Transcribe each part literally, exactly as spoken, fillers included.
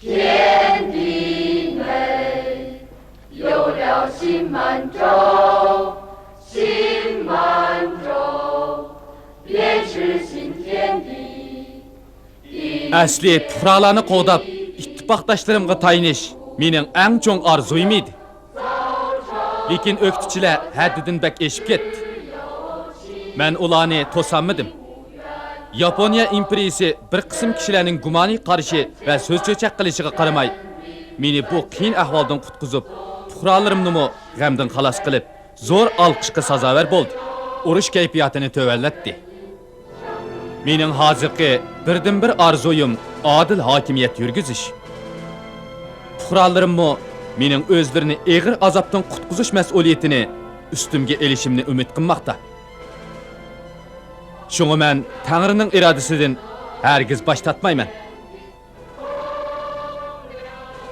天地美，有了心满足，心满足，便是新天地。 ئەسلى پۇقرالارنى قوغداپ، ئىتتىپاقداشلىرىمغا تايىنىش مېنىڭ ئەڭ چوڭ ئارزۇيۇم ئىدى. لېكىن ئۆكتىچىلەر ھەددىدىن بەك ئېشىپ كەتتى. مەن ئۇلارنى توسالمىدىم. ياپونىيە ئىمپېرىيىسى بىر قىسىم كىشىلەرنىڭ گۇمانىي قارىشى ۋە سۆز-چۆچەك قىلىشىغا قارىماي، مېنى بۇ قىيىن ئەھۋالدىن قۇتقۇزۇپ، پۇقرالىرىمنىمۇ غەمدىن خالاس قىلىپ، زور ئالقىشقا سازاۋەر بولدى. ئۇرۇش كەيپىياتىنى تۆۋەنلەتتى. مېنىڭ ھازىرقى بىردىنبىر ئارزۇيۇم ئادىل ھاكىمىيەت يۈرگۈزۈش. پۇقرالىرىممۇ مېنىڭ ئۆزلىرىنى ئېغىر ئازابتىن قۇتقۇزۇش مەسئۇلىيىتىنى ئۈستۈمگە ئېلىشىمنى ئۈمىد قىلماقتا. شۇڭا مەن تەڭرىنىڭ ئىرادىسىدىن ھەرگىز باش تارتمايمەن.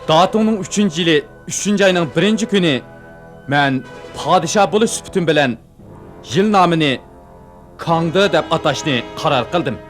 داتۇڭنىڭ ئۈچىنچى يىلى ئۈچىنچى ئاينىڭ بىرىنچى كۈنى مەن پادىشاھ بولۇش سۈپىتىم بىلەن يىل نامىنى كاڭدې دەپ ئاتاشنى قارار قىلدىم.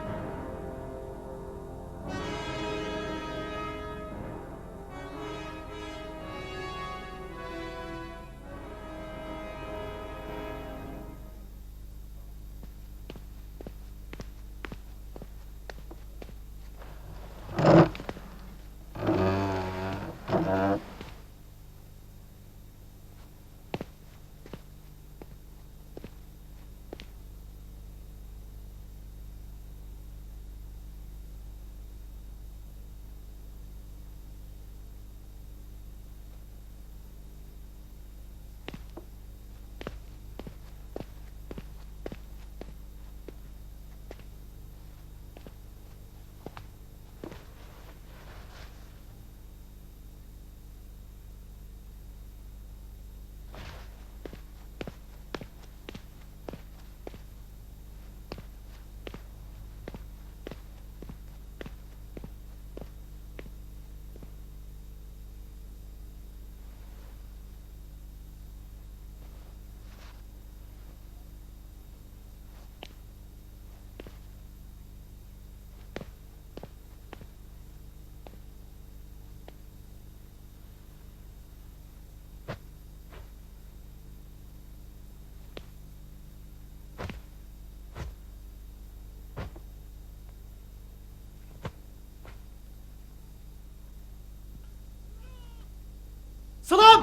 سالام!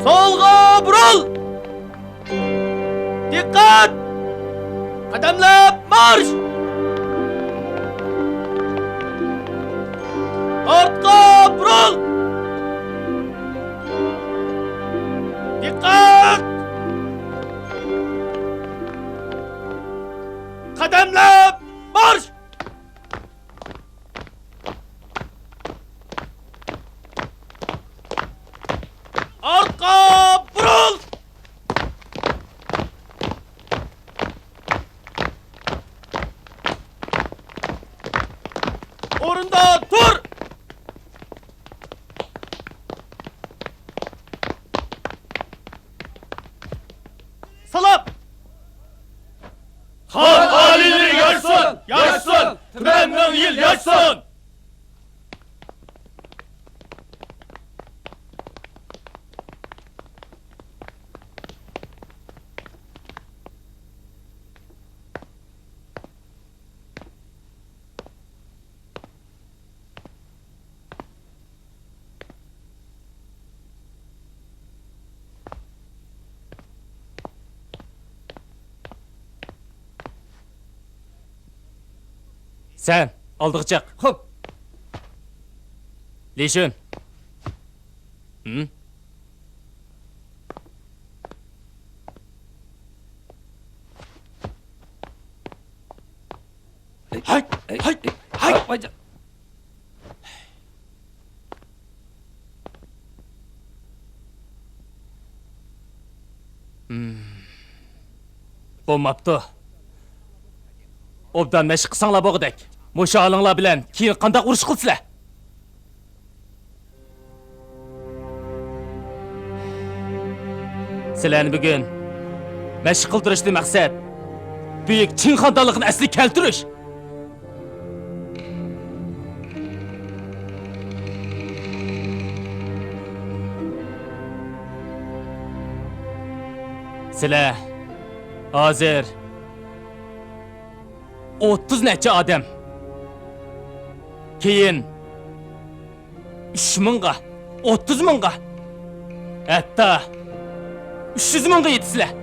سولغا بۇرۇل! دىققەت! قەدەملەپ مارش! ئارتقا بۇرۇل! دىققەت! قەدەملەپ مارش! ئارتقا بۇرۇل! ئورۇندا تۇر! سالام! خان ئالىيلىرى ياشىسۇن! ياشىسۇن! تۈمەن مىڭ يىل ياشىسۇن! سەن ئالدىغا چىق. خوپ. لىشۈن. ھىم؟ ھاي، ھاي، ھاي. ھىم. بولماپتۇ. ئوبدان مەشىق قىلساڭلار بولغۇدەك. مۇشۇ ھالىڭلار بىلەن كېيىن قانداق ئۇرۇش قىلىسىلەر؟ سىلەرنى بۈگۈن مەشىق قىلدۇرۇشتىن مەقسەت بۈيۈك چىڭ خاندانلىقىنى ئەسلىگە كەلتۈرۈش. سىلەر ھازىر ئوتتۇز نەچچە ئادەم. كېيىن ئۈچ مىڭغا، ئوتتۇز مىڭغا، ھەتتا ئۈچ يۈز مىڭغا يېتىسىلەر.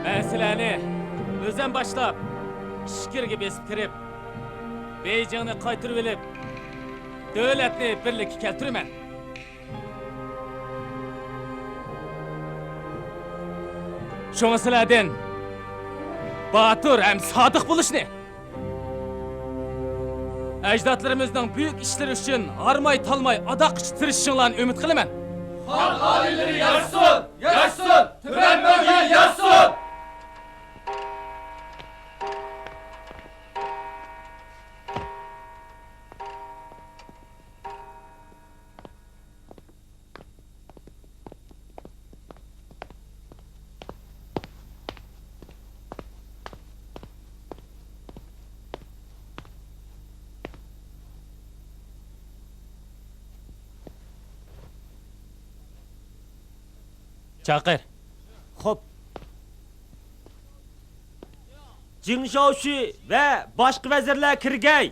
مەن سىلەرنى ئۆزۈم باشلاپ ئىچكىرىگە بېسىپ كىرىپ، بېيجىڭنى قايتۇرۇۋېلىپ، دۆلەتنى بىرلىككە كەلتۈرىمەن. شۇڭا سىلەردىن باتۇر ھەم سادىق بولۇشنى، ئەجدادلىرىمىزنىڭ بۈيۈك ئىشلىرى ئۈچۈن ھارماي-تالماي ئاداققىچە تىرىشىشىڭلارنى ئۈمىد قىلىمەن. خان ئالىيلىرى ياشىسۇن! ياشىسۇن! تۈمەن مىڭ يىل ياشىسۇن! چاقىر. خوپ. جىڭ شاۋشى ۋە باشقا ۋەزىرلەر كىرگەي.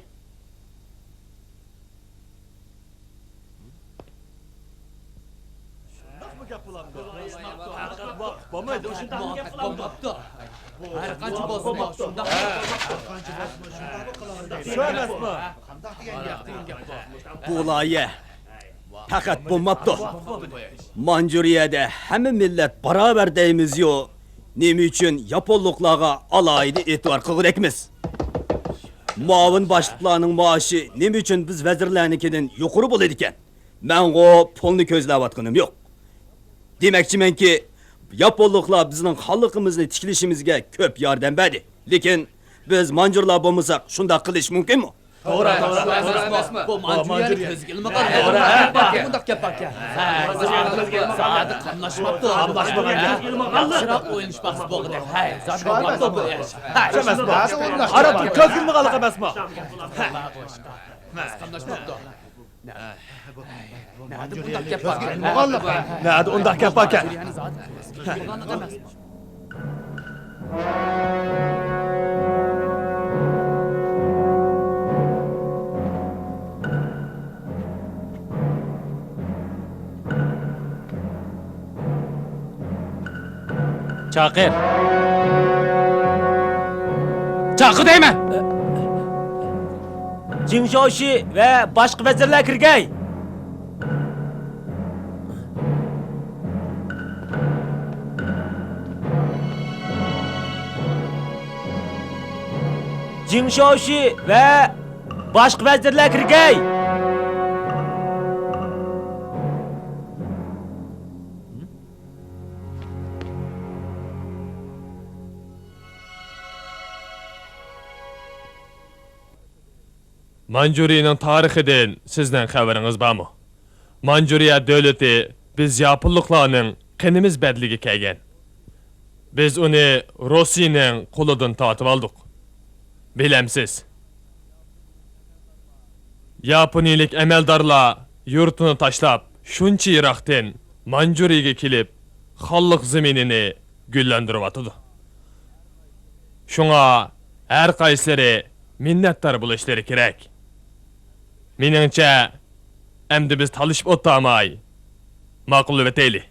بۇ لايىھە پەقەت بولماپتۇ. مانجۇرىيەدە ھەممە مىللەت باراۋەر دەيمىزيۇ، نېمە ئۈچۈن ياپونلۇقلارغا ئالاھىدە ئېتىبار قىلغۇدەكمىز؟ مۇئاۋىن باشلىقلارنىڭ مائاشى نېمە ئۈچۈن بىز ۋەزىرلەرنىڭكىدىن يۇقىرى بولىدىكەن؟ مەنغۇ پۇلنى كۆزلەۋاتقىنىم يوق. دېمەكچىمەنكى، ياپونلۇقلار بىزنىڭ خانلىقىمىزنى تىكلىشىمىزگە كۆپ ياردەم بەردى. لېكىن بىز مانجۇرلار بولمىساق، شۇنداق قىلىش مۇمكىنمۇ؟ توغرا، توغرا، توغرا ئەمەسمۇ؟ بۇ مانجۇرىيەنى كۆزگە ئىلمىغان توغرا. مۇنداق گەپ باركەن. ھە، زادى قاملاشماپتۇ. قاملاشمىغان گەپ. ياخشىراق ئويلىشىپ باقسا بولغۇدەك. ھەي، زادى بولماپتۇ بۇ ئىش. ھەي. شۇ ئەمەسمۇ؟ ئارا تۇرۇپ كۆزگە ئىلمىغانلىق ئەمەسمۇ؟ قاملاشماپتۇ. نەدە بۇنداق گەپ باركەن؟ نەدە ئۇنداق گەپ باركەن؟ چاقىر. چاقىر دەيمەن! جىڭ شاۋشى ۋە باشقا ۋەزىرلەر كىرگەي! جىڭ شاۋشى ۋە باشقا ۋەزىرلەر كىرگەي! مانجۇرىيەنىڭ تارىخىدىن سىزنىڭ خەۋىرىڭىز بارمۇ؟ مانجۇرىيە دۆلىتى بىز ياپونلۇقلارنىڭ قېنىمىز بەدىلىگە كەلگەن. بىز ئۇنى روسىيەنىڭ قولىدىن تارتىۋالدۇق. بىلەمسىز، ياپونىيىلىك ئەمەلدارلار يۇرتىنى تاشلاپ، شۇنچە يىراقتىن مانجۇرىيەگە كېلىپ، خانلىق زېمىنىنى گۈللەندۈرۈۋاتىدۇ. شۇڭا ھەر قايسىلىرى مىننەتدار بولۇشلىرى كېرەك. مېنىڭچە، ئەمدى بىز تالىشىپ ئولتۇرماي، ماقۇللىۋېتەيلى.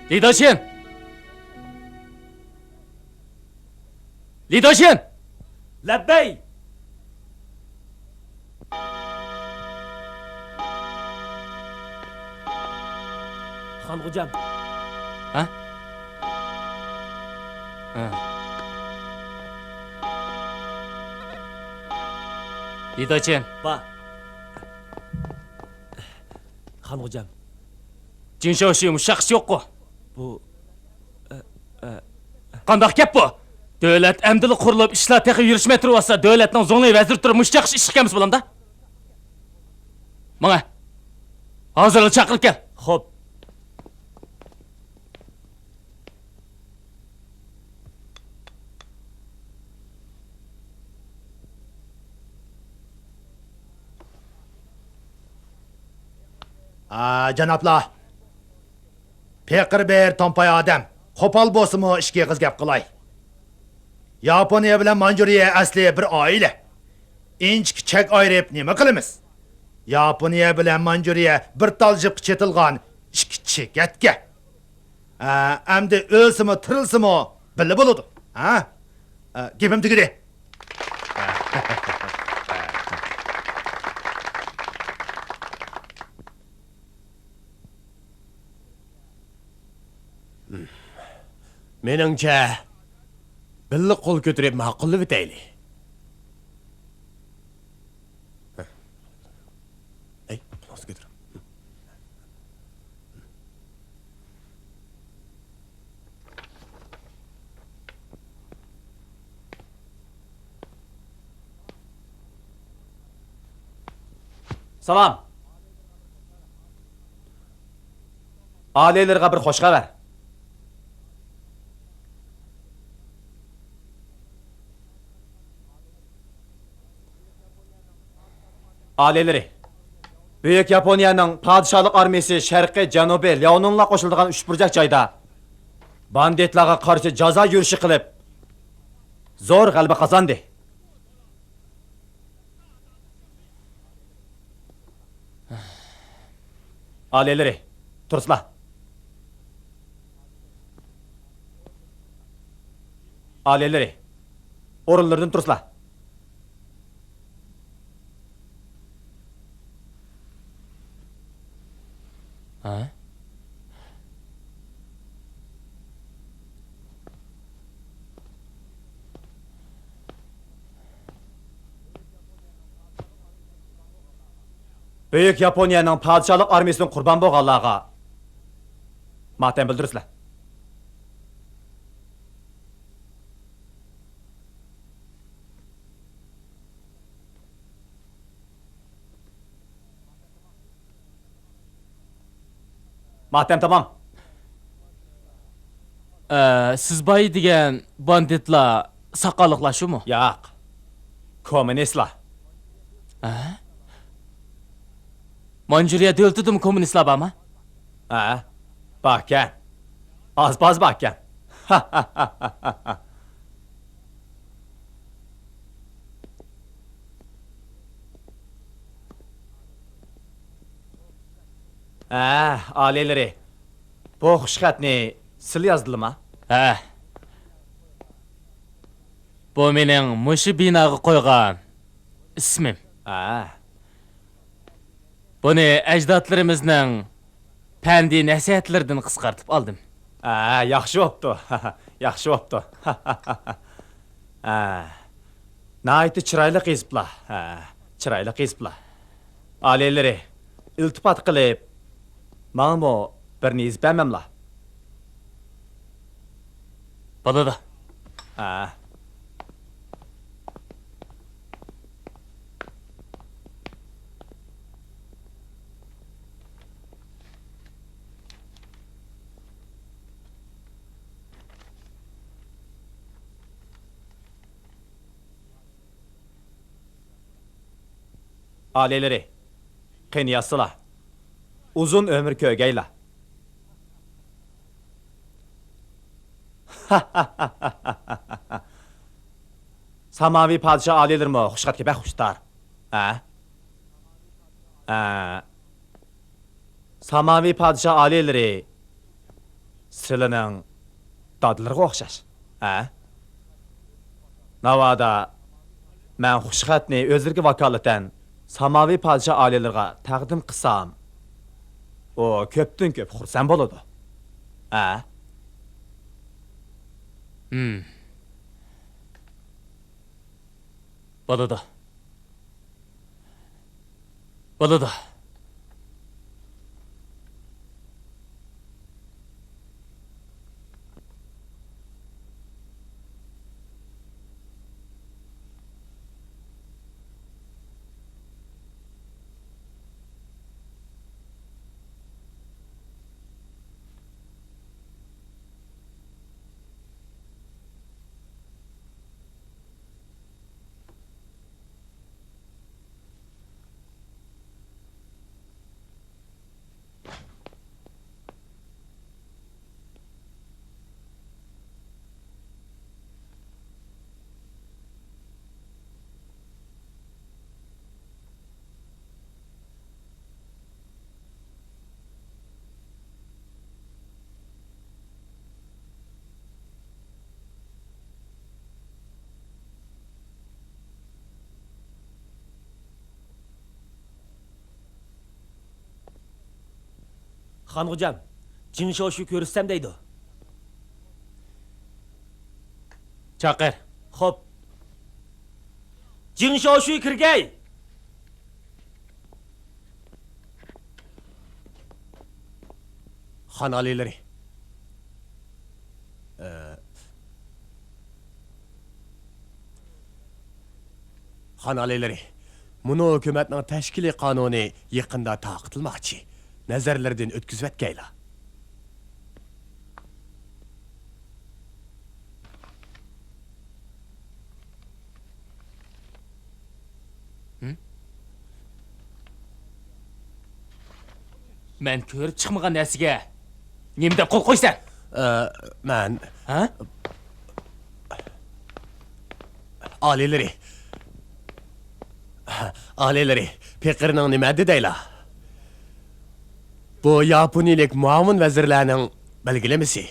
لى دېشىن! لى دېشىن! لەببەي! خان خوجام. ھە؟ ھە. لى دېشىن. با. خان خوجام. جىن شاۋشى مۇشۇ ياققىچە يوققۇ؟ بۇ، ئە، ئە. قانداق گەپ بۇ؟ دۆلەت ئەمدىلا قۇرۇلۇپ، ئىشلار تېخى يۈرۈشمەي تۇرۇۋاتسا، دۆلەتنىڭ زۇڭلى ۋەزىرى تۇرۇپ مۇشۇ ياققىچە ئىش ئىكەنمىز بولامدا؟ ماڭە. ھازىرلا چاقىرىپ كەل. خوپ. ئا، جانابلار! پېقىر بىر تومپاي ئادەم، قوپال بولسىمۇ ئىككى ئېغىز گەپ قىلاي. ياپونىيە بىلەن مانجۇرىيە ئەسلى بىر ئائىلە. ئىنچىكە چەك ئايرىپ نېمە قىلىمىز؟ ياپونىيە بىلەن مانجۇرىيە بىر تال جىپقا چېتىلغان ئىككى چېكەتكە. ئە، ئەمدى ئۆلسىمۇ، تىرىلسىمۇ بىللە بولىدۇ. ھە؟ ئە، گېپىم تۈگىدى. مېنىڭچە، بىللە قول كۆتۈرۈپ ماقۇللىۋېتەيلى. ھەي، قولىڭىزنى كۆتۈرۈڭ. سالام. ئالىيلىرىغا بىر خوش خەۋەر. ئالىيلىرى، بۈيۈك ياپونىيەنىڭ پادىشاھلىق ئارمىيىسى شەرقىي، جەنۇبىي لياۋنۇنلار قوشۇلىدىغان ئۈچ بۇرجەك جايدا باندىتلارغا قارشى جازا يۈرۈشى قىلىپ، زور غەلىبە قازاندى. ئالىيلىرى، تۇرسىلا. ئالىيلىرى، ئورۇنلىرىدىن تۇرسىلا. ھە؟ بۈيۈك ياپونىيەنىڭ پادىشاھلىق ئارمىيىسىدىن قۇربان بولغانلارغا ماتەم بىلدۈرىسىلەر. ماتەم تامام. ئە، سىزباي دېگەن باندىتلار، ساقاللىقلار شۇمۇ؟ ياق. كوممۇنىستلار. ئە؟ مانجۇرىيە دۆلىتىدىمۇ كوممۇنىستلار بارمۇ؟ ھە، باركەن. ئاز-پاز باركەن. ھە، ئالىيلىرى، بۇ خۇشخەتنى سىلە يازدىلىما؟ ھە. بۇ مېنىڭ مۇشۇ بىناغا قويغان ئىسمىم. ھە. بۇنى ئەجدادلىرىمىزنىڭ پەندى نەسىھەتلىرىدىن قىسقارتىپ ئالدىم. ھە، ياخشى بوپتۇ. ياخشى بوپتۇ. ھە، ناھايىتى چىرايلىق يېزىپلا. ھە، چىرايلىق يېزىپلا. ئالىيلىرى، ئىلتىپات قىلىپ، ماڭىمۇ بىرنى يېزىپ بەرمەملا؟ بولىدۇ. ھە. ئالىيلىرى، قېنى يازسىلا. ئۇزۇن ئۆمۈر كۆرگەيلا. ساماۋى پادىشاھ ئالىيلىرىمۇ خۇشخەتكە بەك خۇشتار. ھە؟ ھە. ساماۋى پادىشاھ ئالىيلىرى سىلىنىڭ دادىلىرىغا ئوخشاش، ھە؟ ناۋادا مەن خۇشخەتنى ئۆزلىرىگە ۋاكالىتەن ساماۋى پادىشاھ ئالىيلىرىغا تەقدىم قىلسام، ئۇ كۆپتىن كۆپ خۇرسەن بولىدۇ، ھە؟ ھىم. بولىدۇ. بولىدۇ. خانغوجام، جىڭ شاۋشۈي كۆرۈشسەم دەيدۇ. چاقىر. خوپ. جىڭ شاۋشۈي كىرگەي! خان ئالىيلىرى. ئە، خان ئالىيلىرى، مۇنۇ ھۆكۈمەتنىڭ تەشكىلىي قانۇنى يېقىندا تارقىتىلماقچى. نەزەرلىرىدىن ئۆتكۈزۈۋەتكەيلا. ھىم؟ مەن كۆرۈپ چىقمىغان نەرسىگە نېمە دەپ قول قويىسەن؟ ئە، مەن ھە؟ ئالىيلىرى. ئالىيلىرى، پېقىرنىڭ نېمە دېدەيلا؟ بۇ ياپونىيىلىك مۇئاۋىن ۋەزىرلەرنىڭ بەلگىلىمىسى.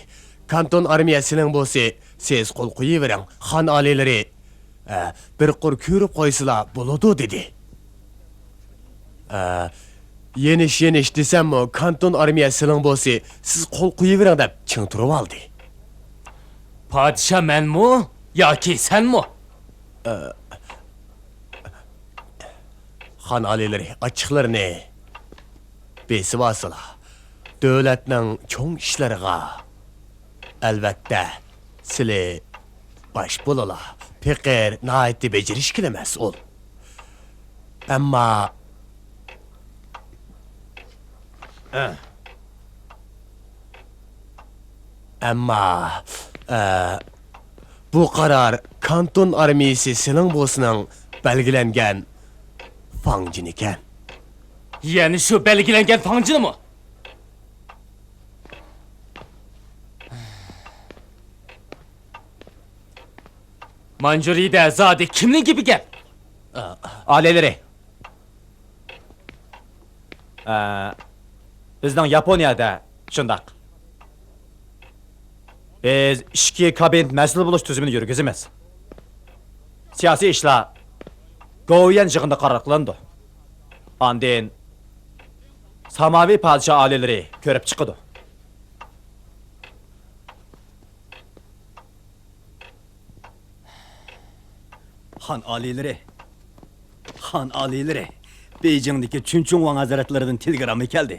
كانتون ئارمىيە سېلىڭ بولسا، سىز قول قويۇۋېرىڭ، خان ئالىيلىرى، ئە، بىر قۇر كۆرۈپ قويسىلا بولىدۇ، دېدى. ئە، يېنىش، يېنىش دېسەممۇ، كانتون ئارمىيە سېلىڭ بولسا، سىز قول قويۇۋېرىڭ دەپ چىڭ تۇرۇۋالدى. پادىشاھ مەنمۇ ياكى سەنمۇ؟ ئە، خان ئالىيلىرى، ئاچچىقلىرىنى بېسىۋالسىلا، دۆلەتنىڭ چوڭ ئىشلىرىغا. ئەلۋەتتە، سىلى باش بولىلا، پېقىر ناھايىتى بېجىرىشكىلا مەسئۇل. ئەمما، ئەمما، ئە، بۇ قارار كانتون ئارمىيىسى سېلىڭ بوسىنىڭ بەلگىلەنگەن فاڭجېنىكەن. يەنە شۇ بەلگىلەنگەن فاڭجېنىمۇ؟ مانجۇرىدە زادى كىمنىڭ گېپى گەپ؟ ئالىيلىرى. ئە، بىزنىڭ ياپونىيەدە شۇنداق. بىز ئىچكى كابىنېت مەسئۇل بولۇش تۈزۈمىنى يۈرگۈزىمىز. سىياسىي ئىشلار گوۋۇيۈەن يىغىندا قارار قىلىنىدۇ. ئاندىن ساماۋى پادىشاھ ئالىيلىرى كۆرۈپ چىقىدۇ. خان ئالىيلىرى، خان ئالىيلىرى، بېيجىڭدىكى چۈنچۇڭ ۋاڭ ھەزرەتلىرىدىن تېلېگرامما كەلدى.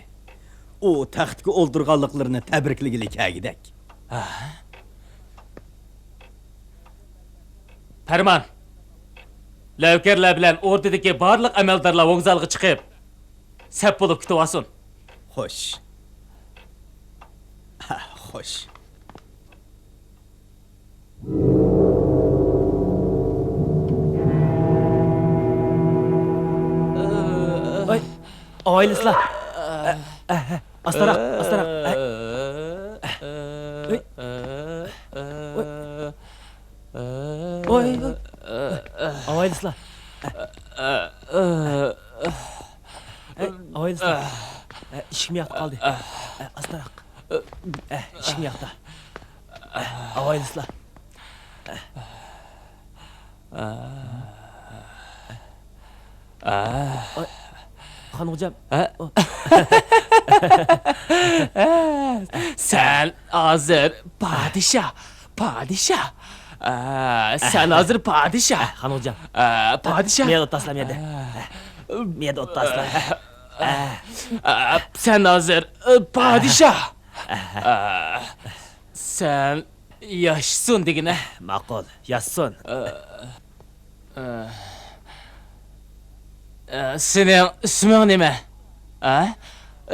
ئۇ تەختكە ئولتۇرغانلىقلىرىنى تەبرىكلىگىلى كەلگۈدەك. پەرمان، لەۋكەرلەر بىلەن ئوردىدىكى بارلىق ئەمەلدارلار ۋوگزالغا چىقىپ، سەپ بولۇپ كۈتۈۋالسۇن. خوش. ھە، خوش. ۋاي، ئاۋايلىسىلا. ئە، ئە، ئە، ئاستىراق، ئاستىراق. ئە. ۋاي. ۋاي. ۋاي، ۋاي. ئاۋايلىسىلا. ئە. ئەي، ئاۋايلىسىلا. ئە، ئىشىكمۇ ياقتا قالدى. ئە، ئاستىراق. ئە، ئىشىكمۇ ياقتا. ئە، ئاۋايلىسىلا. ئاي، خانغوجام. ھە؟ سەن ھازىر پادىشاھ، پادىشاھ. ئە، سەن ھازىر پادىشاھ. خانغوجام. ئە، پادىشاھ. مېيەدە ئولتۇرسىلا، مېيەدە. مېيەدە ئولتۇرسىلا. ئە، سەن ھازىر، ئە، پادىشاھ. ئە، سەن ياشىسۇن دېگىنە. ماقۇل، ياشىسۇن. ئە، ئە. ئە، سېنىڭ ئىسمىڭ نېمە؟ ئە؟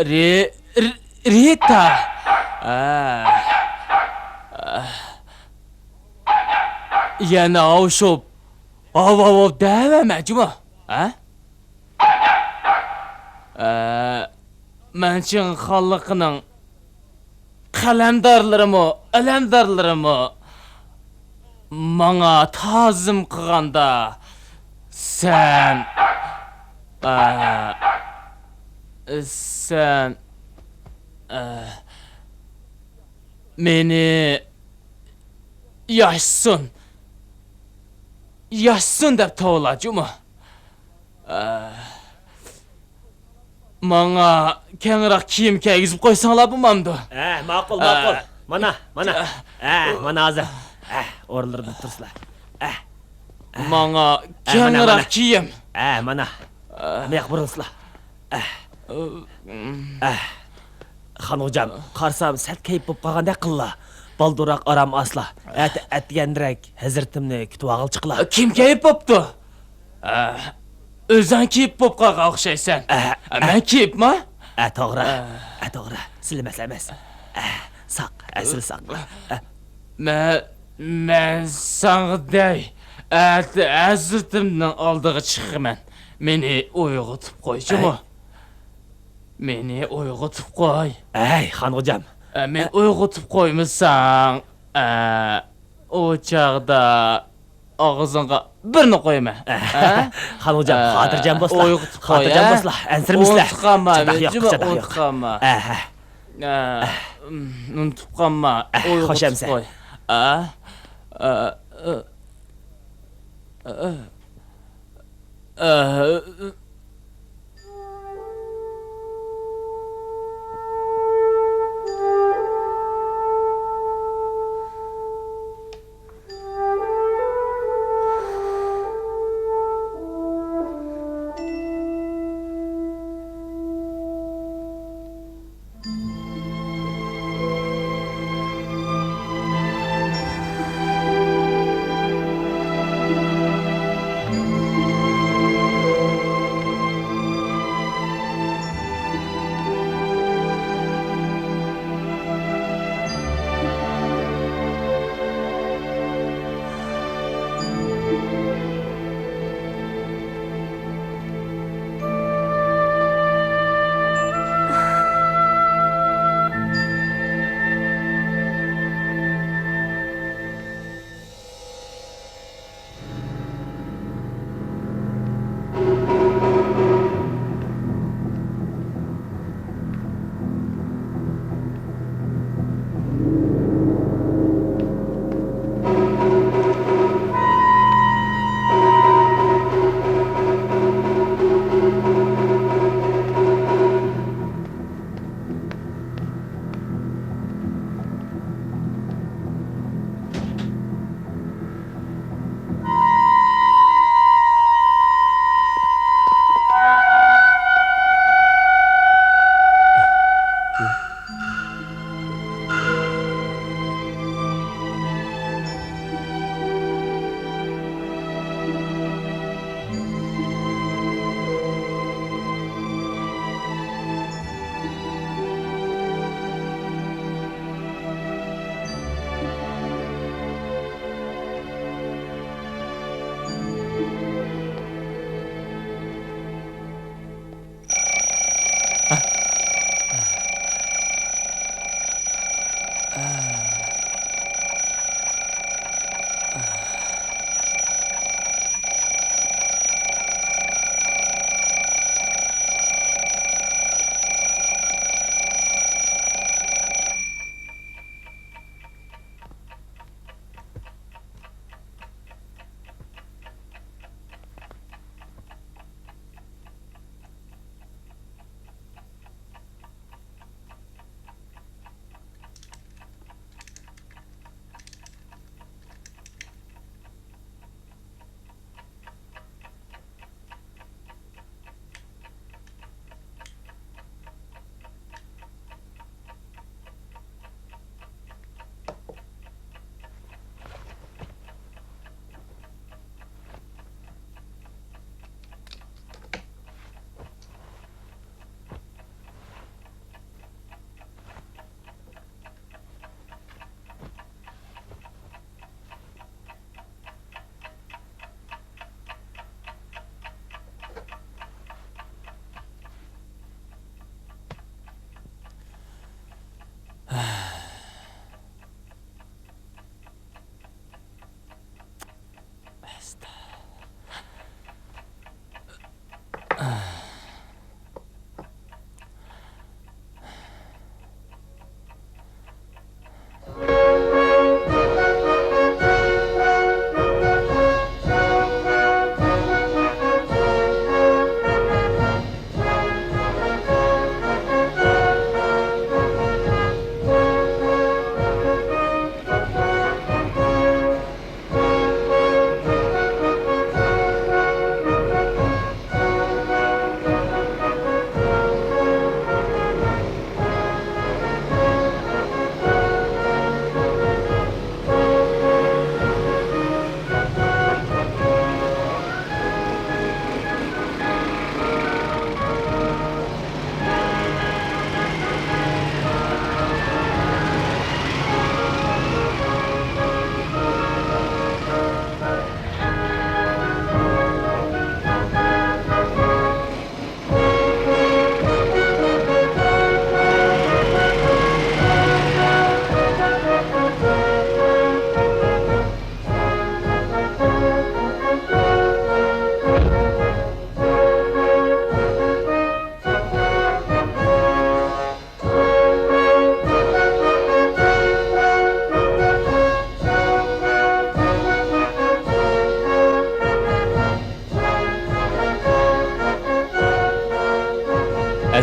رى-، رى-، رىتا. ئە. ئە. يەنە ئاۋشۇپ، ھاۋ، ھاۋ، ھاۋ دەۋەرمە جۇمۇ. ئە؟ ئە، مەنچىڭ خانلىقىنىڭ قەلەمدارلىرىمۇ، ئەلەمدارلىرىمۇ ماڭا تازىم قىلغاندا، سەن، ئە، سەن، ئە، مېنى ياشىسۇن، ياشىسۇن دەپ توۋلا جۇمۇ. ئە، ماڭا كەڭرەك كىيىم كىيگۈزۈپ قويساڭلار بولمامدۇ؟ ھە، ماقۇل، ئە، ماقۇل. مانا، مانا. ئە، ھە، مانا ھازىر. ھە، ئورۇنلىرىدا تۇرسىلا. ھە. ماڭا، ھە، مانا، كەڭرەك مانا. كىيىم. ھە، مانا. ئە. ماياق بۇرۇلسىلا. ئە. ئە. ئە. خانغوجام، قارىسام سەل كەيپ بولۇپ قالغاندەك قىللا. بالدۇرراق ئارام ئالسىلا. ئەتە ئەتىگەنرەك ھەزرىتىمنى كۈتۈۋالغىلى چىقلا. كىم كەيپ بوپتۇ؟ ئە، ئۆزۈڭ كېيىپ بوپ قالغان ئوخشايسەن. ئە، ئە، مەن كېيىپما؟ ئە، توغرا. ئە. ئە، توغرا. سىلى ئەمەس، ئەمەس. ئە، ساق، ئە، سىلى ساق. ئە. مەن، مەن ساڭا دەي. ئەتە ھەزرىتىمنىڭ ئالدىغا چىقىمەن. مېنى ئويغىتىپ قويچىمۇ. ئەي. مېنى ئويغىتىپ قوي. ئەي، خانغوجام. ئە، مېنى ئە. ئويغىتىپ قويمىساڭ، ئە، ئۇ چاغدا ئاغزىڭغا بىرنى قويىمەن. ئە، ھە؟ خانغوجام، ئە، خاتىرجەم بولسىلا. ئويغىتىپ قوي، خاتىرجەم ھە؟ بولسىلا، ئەنسىرىمىسىلە. ئۇنتۇپ قالما، چاتاق يوق، جۇمۇ، چاتاق يوق. ئۇنتۇپ قالما. ئە، ھە. ئە، ئە، ئۇنتۇپ قالما. ئە، خوش ئويغىتىپ ئەمسە. قوي. ئە، ئە، ئە، ئە، ئە.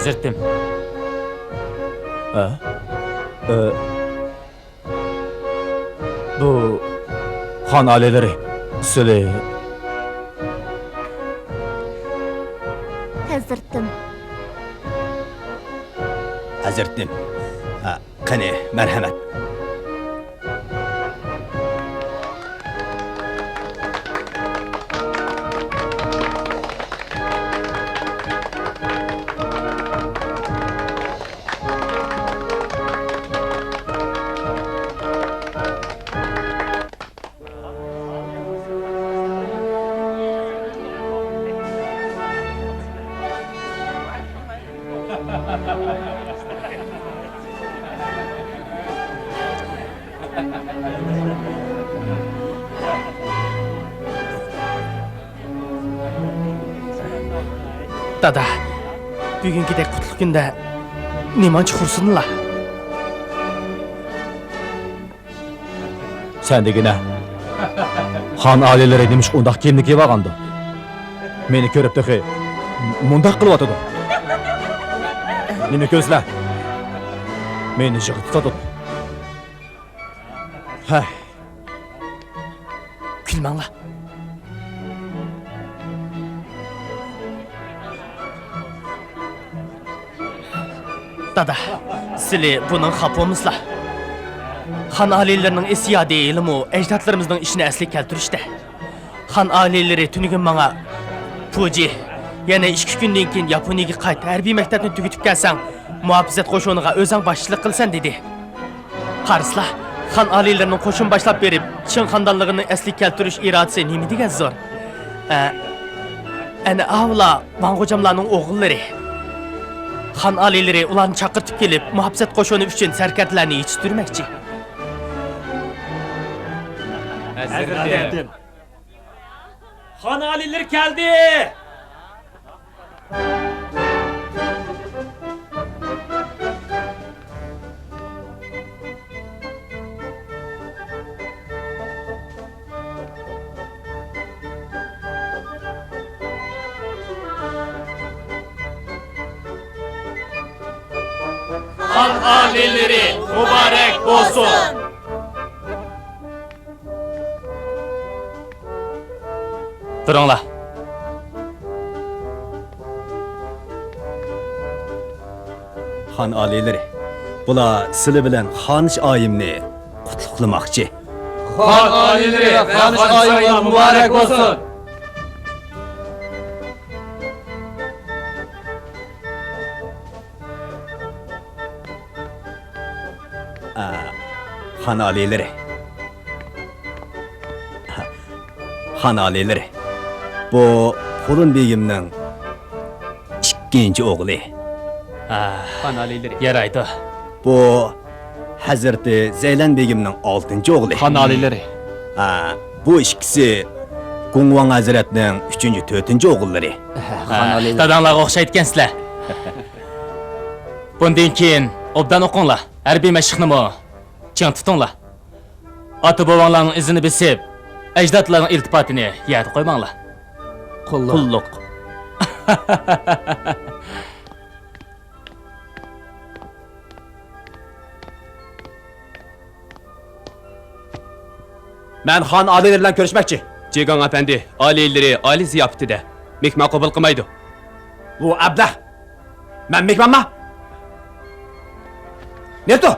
ھەزرىتىم. ھە؟ ئە، بۇ خان ئالىيلىرى سىلى. ھەزرىتىم. ھەزرىتىم. ھە، قېنى، مەرھەمەت. دادا، بۈگۈنكىدەك قۇتلۇق كۈندە نېمانچە خۇرسىنلا. سەن دېگىنە، خان ئالىيلىرى نېمىشقا ئۇنداق كىيىمنى كىيىۋالغاندۇ؟ مېنى كۆرۈپ تېخى مۇنداق قىلىۋاتىدۇ. نېمە كۆزلەر؟ مېنى يىغا تۇتۇۋاتىدۇ. ھەي. كۈلمەڭلار. دادا، سىلى بۇنىڭغا خاپا بولمىسىلا. خان ئالىيلىرىنىڭ ئېسىل يادى ھېلىمۇ ئەجدادلىرىمىزنىڭ ئىشىنى ئەسلىگە كەلتۈرۈشتە. خان ئالىيلىرى تۈنۈگۈن ماڭا، پۇجى، يەنە ئىككى كۈندىن كېيىن ياپونىيەگە قايت، ھەربىي مەكتەپنى تۈگىتىپ كەلسەڭ، مۇھاپىزەت قوشۇنىغا ئۆزۈڭ باشچىلىق قىلىسەن، دېدى. قارىسىلا، خان ئالىيلىرىنىڭ قوشۇن باشلاپ بېرىپ، چىڭ خاندانلىقىنى ئەسلىگە كەلتۈرۈش ئىرادىسى نېمە دېگەن زور. ئە، ئەنە ئاۋۇلار ۋاڭ غوجاملارنىڭ ئوغۇللىرى. خان ئالىيلىرى ئۇلارنى چاقىرتىپ كېلىپ، مۇھاپىزەت قوشۇنى ئۈچۈن سەركەردىلەرنى يېتىشتۈرمەكچى. ھەزرىتىم. خان ئالىيلىرى كەلدى! خان ئالىيلىرى مۇبارەك بولسۇن! تۇرۇڭلار. خان ئالىيلىرى، بۇلار سىلى بىلەن خانىش ئايىمنى قۇتلۇقلىماقچى. خان ئالىيلىرى، خانىش ئايىمغا مۇبارەك بولسۇن! ئا، خان ئالىيلىرى. خان ئالىيلىرى. بۇ قۇلۇن بېگىمنىڭ ئىككىنچى ئوغلى. ئا، خان ئالىيلىرى. يارايدۇ. بۇ ھەزرىتى زەيلەن بېگىمنىڭ ئالتىنچى ئوغلى. خان ئالىيلىرى. ھە، بۇ ئىككىسى گۇڭۋاڭ ھەزرەتنىڭ ئۈچىنچى، تۆتىنچى ئوغۇللىرى. خان ئالىيلىرى. داداڭلارغا ئوخشايدىكەنسىلەر. بۇندىن كېيىن ئوبدان ئوقۇڭلار، ھەربىي مەشىقنىمۇ چىڭ تۇتۇڭلار. ئاتا-بوۋاڭلارنىڭ ئىزىنى بېسىپ، ئەجدادلارنىڭ ئىلتىپاتىنى يەردە قويماڭلار. قۇللۇق. قۇللۇق. مەن خان ئالىيلىرى بىلەن كۆرۈشمەكچى. جېگاڭ ئەپەندى، ئالىيلىرى ئائىلە زىياپىتىدە. مېھمان قوبۇل قىلمايدۇ. بۇ ئەبلەخ! مەن مېھمانما؟ نېتو!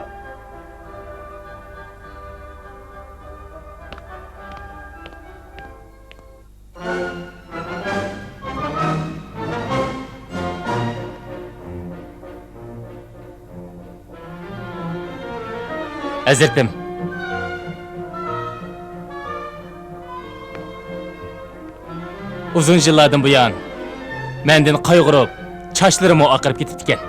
ھەزرىتىم، ئۇزۇن يىللاردىن بۇيان مەندىن قايغۇرۇپ، چاچلىرىمۇ ئاقىرىپ كېتىپتىكەن.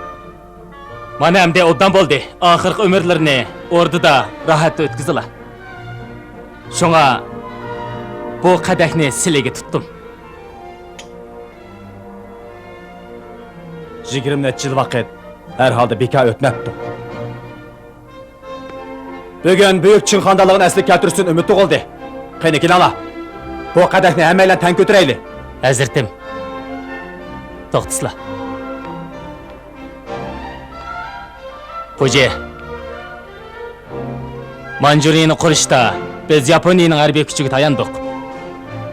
مانا ئەمدى ئوبدان بولدى، ئاخىرقى ئۆمۈرلىرىنى ئوردىدا راھەتتە ئۆتكۈزىلا. شۇڭا بۇ قەدەھنى سىلىگە تۇتتۇم. يىگىرمە نەچچە يىل ۋاقىت ھەر ھالدا بىكار ئۆتمەپتۇ. بۈگۈن بۈيۈك چىڭ خاندانلىقىنى ئەسلىگە كەلتۈرۈشتىن ئۈمىد تۇغۇلدى. قېنى، كېلىڭلار، بۇ قەدەھنى ھەممەيلەن تەڭ كۆتۈرەيلى. ھەزرىتىم، توختىسىلا. پۇجى، مانجۇرىيەنى قۇرۇشتا بىز ياپونىيەنىڭ ھەربىي كۈچىگە تاياندۇق.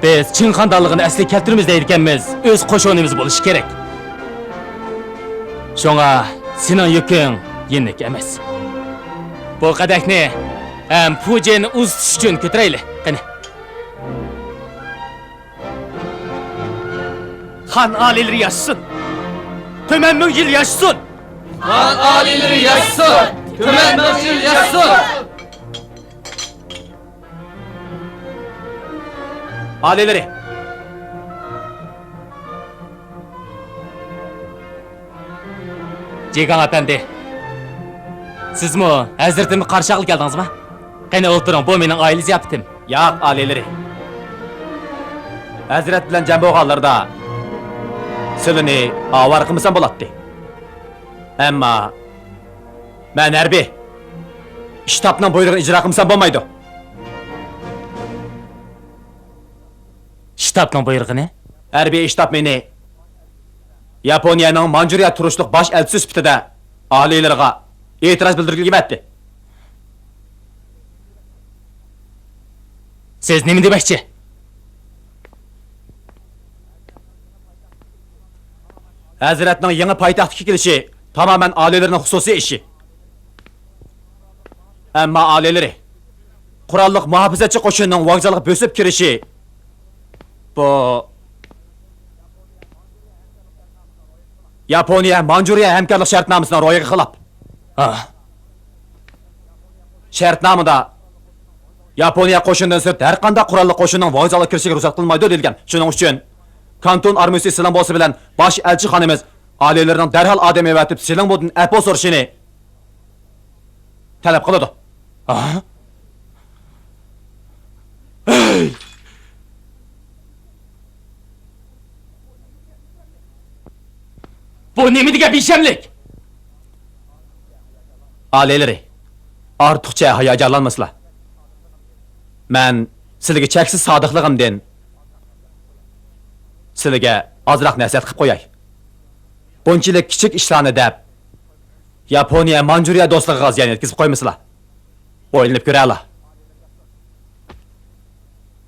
بىز چىڭ خاندانلىقىنى ئەسلىگە كەلتۈرىمىز دەيدىكەنمىز، ئۆز قوشۇنىمىز بولۇشى كېرەك. شۇڭا سېنىڭ يۈكۈڭ يېنىك ئەمەس. بۇ قەدەھنى ھەم پۇجىنى ئۇزىتىش ئۈچۈن كۆتۈرەيلى، قېنى. خان ئالىيلىرى ياشىسۇن! تۈمەن مىڭ يىل ياشىسۇن! خان ئالىيلىرى ياشىسۇن! تۈمەن مىڭ يىل ياشىسۇن! ئالىيلىرى! جىگاڭ ئەپەندى، سىزمۇ ھەزرىتىمنى قارشى ئالغىلى كەلدىڭىزمۇ؟ قېنى ئولتۇرۇڭ، بۇ مېنىڭ ئائىلە زىياپىتىم. ياق، ئالىيلىرى. ھەزرەت بىلەن جەم بولغانلىرىدا سىلىنى ئاۋارە قىلمىسام بولاتتى. ئەمما مەن ھەربىي شتابنىڭ بۇيرۇقىنى ئىجرا قىلمىسام بولمايدۇ. شتابنىڭ بۇيرۇقىنى؟ ھەربىي شتاب مېنى ياپونىيەنىڭ مانجۇرىيە تۇرۇشلۇق باش ئەلچىسى سۈپىتىدە ئالىيلىرىغا ئېتىراز بىلدۈرگىلى ئەۋەتتى. سىز نېمە دېمەكچى؟ ھەزرەتنىڭ يېڭى پايتەختكە كېلىشى تامامەن ئالىيلىرىنىڭ خۇسۇسىي ئىشى. ئەمما ئالىيلىرى، قوراللىق مۇھاپىزەتچى قوشۇننىڭ ۋوگزالغا بۆسۈپ كىرىشى، بۇ ياپونىيە مانجۇرىيە ھەمكارلىق شەرتنامىسىنىڭ روھىغا خىلاپ. ھا. شەرتنامىدا ياپونىيە قوشۇنىدىن سىرت ھەر قانداق قوراللىق قوشۇننىڭ ۋوگزالغا كىرىشىگە رۇخسەت قىلمايدۇ دېيىلگەن. شۇنىڭ ئۈچۈن كانتون ئارمىيىسى سىلىڭ بولسا بىلەن باش ئەلچىخانىمىز ئالىيلىرىنىڭ دەرھال ئادەم ئەۋەتىپ سىلىڭ بۇدىن ئەپۇ سورىشىنى تەلەپ قىلىدۇ. ھا؟ ھەي! بۇ نېمە دېگەن بىشەملىك؟ ئالىيلىرى، ئارتۇقچە ھاياجانلانمىسىلا. مەن سىلىگە چەكسىز سادىقلىقىمدىن سىلىگە ئازراق نەسىھەت قىلىپ قوياي. بۇنچىلىك كىچىك ئىشلارنى دەپ، ياپونىيە مانجۇرىيە دوستلۇقىغا زىيان يەتكۈزۈپ قويمىسىلا. ئويلىنىپ كۆرەلا.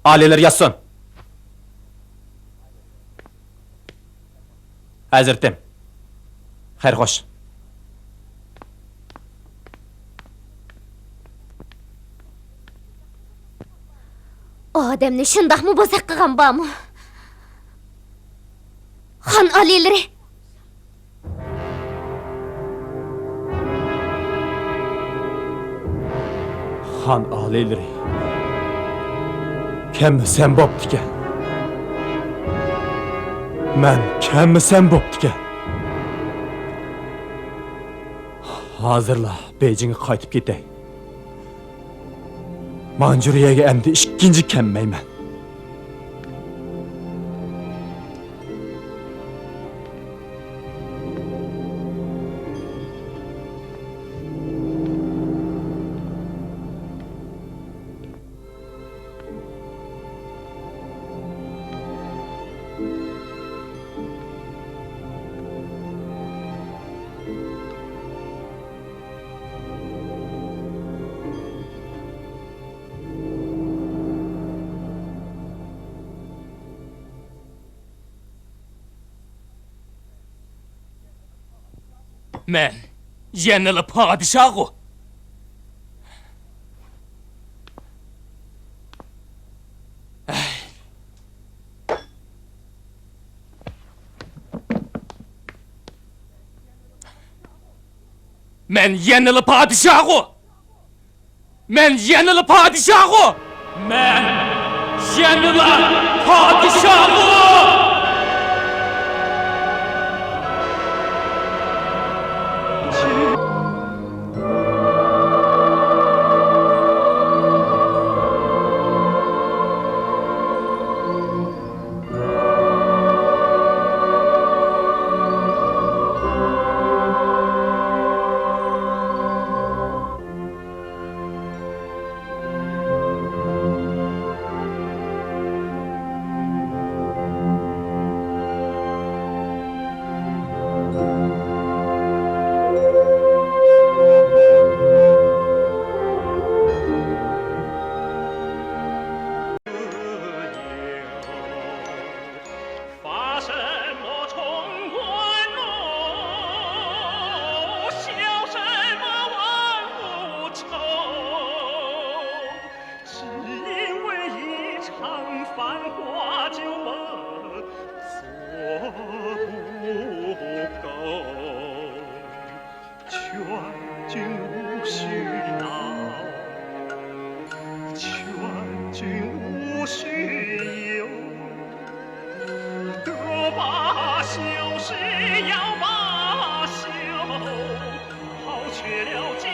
ئالىيلىرى ياشىسۇن! ھەزرىتىم، خەير خوش. ئادەمنى شۇنداقمۇ بوزەك قىلغان بارمۇ؟ خان ئالىيلىرى! خان ئالىيلىرى، كەلمىسەم بوپتىكەن. مەن كەلمىسەم بوپتىكەن. ھازىرلا بېيجىڭغا قايتىپ كېتەي. مانجۇرىيەگە ئەمدى ئىككىنچى كەلمەيمەن. مەن يەنىلا پادىشاھغۇ. مەن يەنىلا پادىشاھغۇ. مەن يەنىلا پادىشاھغۇ! مەن يەنىلا پادىشاھغۇ! 就是要罢休，抛却了家